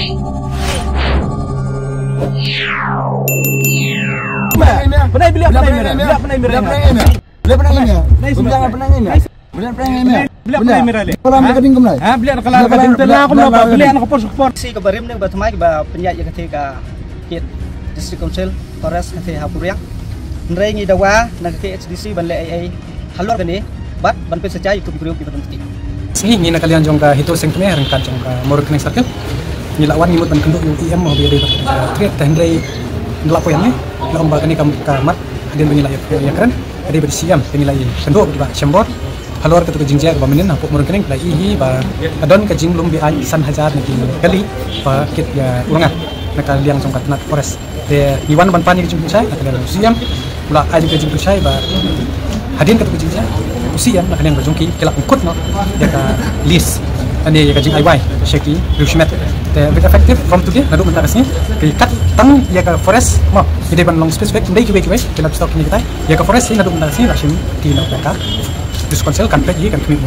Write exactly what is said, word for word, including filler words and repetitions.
Pynai bilik, pynai mira, bilik pynai mira. Bilik pynai mira. Bilik pynai mira. Bilik pynai mira. Bilik pynai mira le. Kala ka ding kumlai. Ha, bilik kala ka ding kumlai. Bilik na ka por ka por. Si ka barim ne ba thymmai ba pynjah ïa ka te ka kit District Council Forest ka te ha Puriang. Hynrei ngi dawa na ka K H D C ban leh ei ei halor kane bad ban pynshai ïa ki briew kiba don kti. Sngi ngi na ka liang jong ka HITO Seng Kmie ryngkat jong ka Mawryngkneng Circle ngi la wan ngi mut ban kynduh ïa u E M mo ba ïadei bad ka trade, te hynrei ngi la poi hangne la ong ba kane ka mat hadien ba ngi la ïa kren hadien ba dei C M te ngi la ïa kynduh bad ba shembor halor katu ka jingjia kaba mynnin hapoh Mawryngkneng. La ïohi ba ka don ka jinglum be-aiñ san hajar na ki kali ba kit ïa u rnga na ka liang jong ka tnat forest. Te ngi wan ban pan ïa ka jingpynshai na ka liang jong u C M. U la ai ka jingpynshai ba hadien katu ka jingjia u C M na ka liang ba jong ki ki la pynkut noh ïa ka lease lane ïa ka jingai wai sha ki riew shimet. Te with effective from today, naduh mynta ka sngi ki kat tang ïa ka forest mo, ngi dei ban long specific, ym dei kiwei kiwei, ki la stok kine kitai. Ïa ka forest hi naduh mynta ka sngi la shim ti na ka District Council, kan peit hi, kan khmih mo.